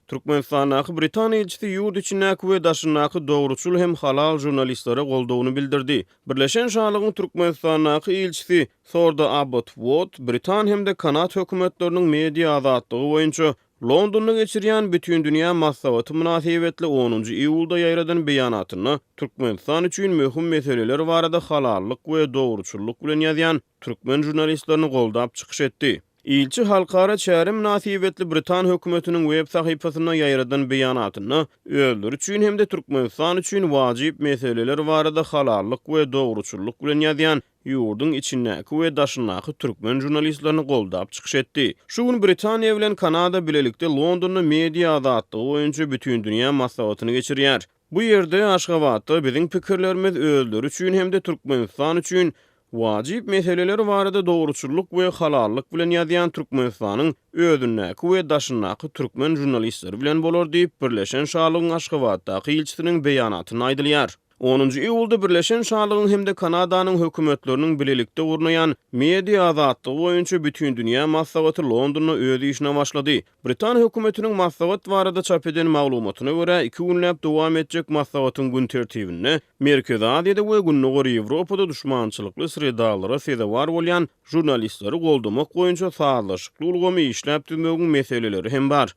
Türkmenistandaky britan ilçisi ýurt içindäki we daşyndaky dogruçyl hem halal žurnalistlere goldawyny bildirdi. Birleşen Şalygyň Türkmenistandaky ilçisi Sorda Abbot Wot britan hem-de kanad hökümetleriniň media azatlygy boýunça Londonda geçirýän Bütindünýä maslahaty mynasybetli onunjy iýulda ýaýradan beýanatynda Türkmenistan üçin möhüm meseleler barada halallyk we dogruçyllyk bilen ýazýan türkmen žurnalistlerini goldap çykyş etdi. Ilçi halkara çäre mynasybetli britan hökümetiniň web sahypasynda ýaýradan beýanatynda özleri üçin hem-de Türkmenistan üçin wajyp meseleler barada halallyk we dogruçyllyk bilen ýazýan ýurduň içindäki we daşyndaky türkmen žurnalistlerini goldap çykyş etdi. Şu gün Britaniýa bilen Kanada bilelikde Londonda media azatlygy boýunça bütindünýä maslahatyny geçirýär. Bu ýerde, Aşgabatda biziň pikirlerimiz özleri üçin hem-de Türkmenistan üçin wajyp meseleler barada dogruçyllyk we halallyk bilen ýazýan Türkmenistanyň özündäki we daşyndaky türkmen žurnalistleri bilen bolar diýip, Birleşen Şalygyň Aşgabatdaky ilçisiniň beýanatynda aýdylýar. Onunjy iýulda Birleşen Şalygyň hem-de Kanadanyň hökümetleriniň bilelikde gurnaýan Media azatlygy boýunça bütindünýä maslahaty Londonda öz işine başlady. Britan hökümetiniň maslahat barada çap eden maglumatyna görä, iki günläp dowam etjek maslahatyň gün tertibinde Merkezi Aziýada we Gündogar Ýewropada duşmançylykly sredalara sezewar bolýan žurnalistleri goldamak boýunça sazlaşykly ulgamy işläp düzmegiň meseleleri hem bar.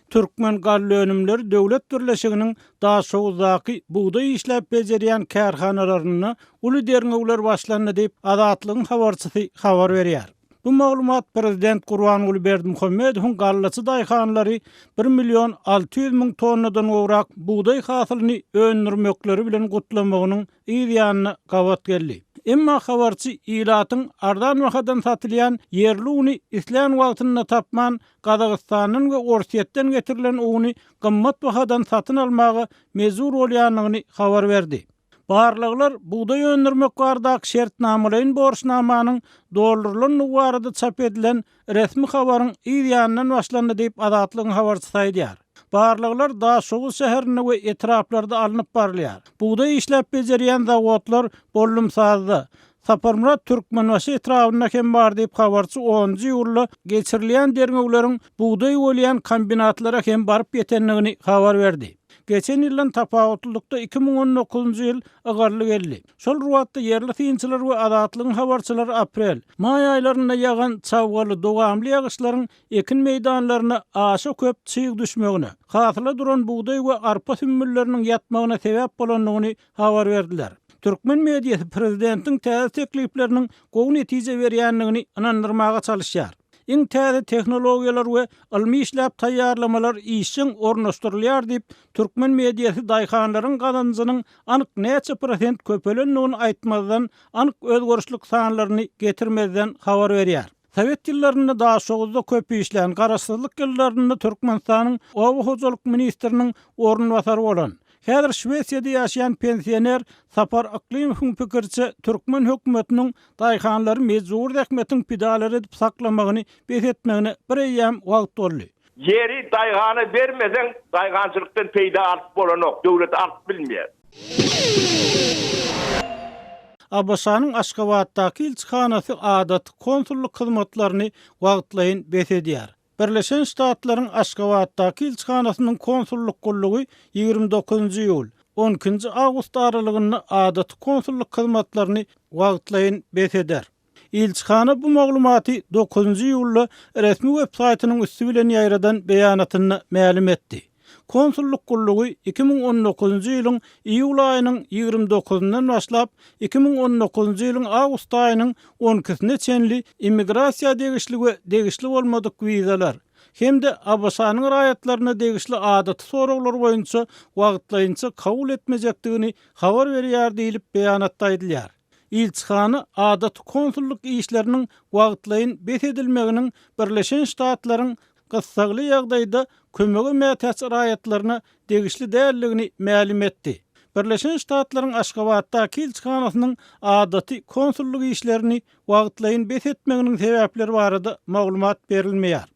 Türkmengallaönümleri döwlet birleşiginiň Daşoguzdaky bugdaý işläp bejerýän kärhanalarynda uly derňewler başlandy diýip, Azatlygyň habarçysy habar berýär. Bu maglumat prezident Gurbanguly Berdimuhamedowyň gallaçy daýhanlary bir million 600 müň tonnadan gowrak bugdaý hasylyny öndürmekleri bilen gutlamagynyň yz ýanyna gabat geldi. Emma habarçy ilatyň arzan bahadan satylýan ýerli uny islän wagtynda tapman, Gazagystandan we Orsýetden getirilen uny gymmat bahadan satyn almaga mejbur bolýandygyny habar berdi. Barlaglar bugdaý öndürmek baradaky şertnamalaýyn borçnamanyň doldurylandygy barada çap edilen resmi habaryň yz ýanyndan başlandy diýip, Azatlygyň habarçysy aýdýar. Barlaglar Daşoguz şäherinde we etraplarda alnyp barylýar. Bugdaý işläp bejerýän zawodlar Bollumsazda, Saparmyrat Türkmenbaşy etrabynda hem bar diýip, habarçy onunjy iýulda geçirilýän derňewleriň bugdaý bolýan kombinatlara hem baryp ýetendigini habar berdi. Geçen ýyldan tapawutlylykda 2019-njy ýyl ygally geldi. Şol bir wagtda ýerli synçylar we Azatlygyň habarçylary aprel, maý aýlarynda ýagan çabgaly dowamly ýagyşlaryň ekin meýdanlaryna aşa köp çyg düşmegine, hasyla duran bugdaý we arpa sümmülleriniň ýatmagyna sebäp bolandygyny habar berdiler. Türkmen mediasy prezidentiň täze teklipleriniň gowy netije berýändigini ynandyrmaga çalyşýar. Iň täze tehnologiýalar we ylmy işläp taýýarlamalar işjeň ornaşdyrylýar diýip, türkmen mediasy daýhanlaryň gazanjynyň anyk näçe prosent köpelendigini aýtmazdan, anyk özgerişlik sanlaryny getirmezden habar berýär. Sowet ýyllarynda Daşoguzda köp işlän, garaşsyzlyk ýyllarynda Türkmenistanyň oba hojalyk ministriniň orunbasary bolan, häzir Şwesiýada ýaşaýan pensioner Sapar Yklymowyň pikiriçe, türkmen hökümetiniň daýhanlary mejbury zähmetiň pidalary edip saklamagyny bes etmegine bir eýýäm wagt boldy. Ýeri daýhana bermeseň, daýhançylykdan peýda alyp bolanok, döwlet alyp bilmeýär. ABŞ-nyň Aşgabatdaky ilçihanasy adaty konsullyk hyzmatlaryny wagtlaýyn bes edýär. Birleşen Ştatlaryň Aşgabatdaky ilçihanasynyň konsullyk gullugy 29-njy iýul, on ikinji awgust aralygynda adaty konsullyk hyzmatlaryny wagtlaýyn bes eder. Ilçihana bu maglumaty dokuzynjy iýulda resmi web saýtynyň üsti bilen ýaýradan beýanatynda mälim etdi. Konsullyk gullugy 2019-njy ýylyň iýul aýynyň 29-ndan başlap, 2019-njy ýylyň awgust aýynyň on ikisine çenli immigrasiýa degişli we degişli bolmadyk wizalar hem-de ABŞ-nyň raýatlaryna degişli adaty soraglar boýunça wagtlaýynça kabul etmejekdigini habar berýär diýlip, beýanatda aýdylýar. Ilçihana adaty konsullyk işleriniň wagtlaýyn bes edilmeginiň Birleşen Ştatlaryň gyssagly ýagdaýda kömege mätäç raýatlaryna degişli däldigini mälim etdi. Birleşen Ştatlaryň Aşgabatdaky ilçihanasynyň adaty konsullyk işlerini wagtlaýyn bes etmeginiň sebäpleri barada maglumat berilmeýär.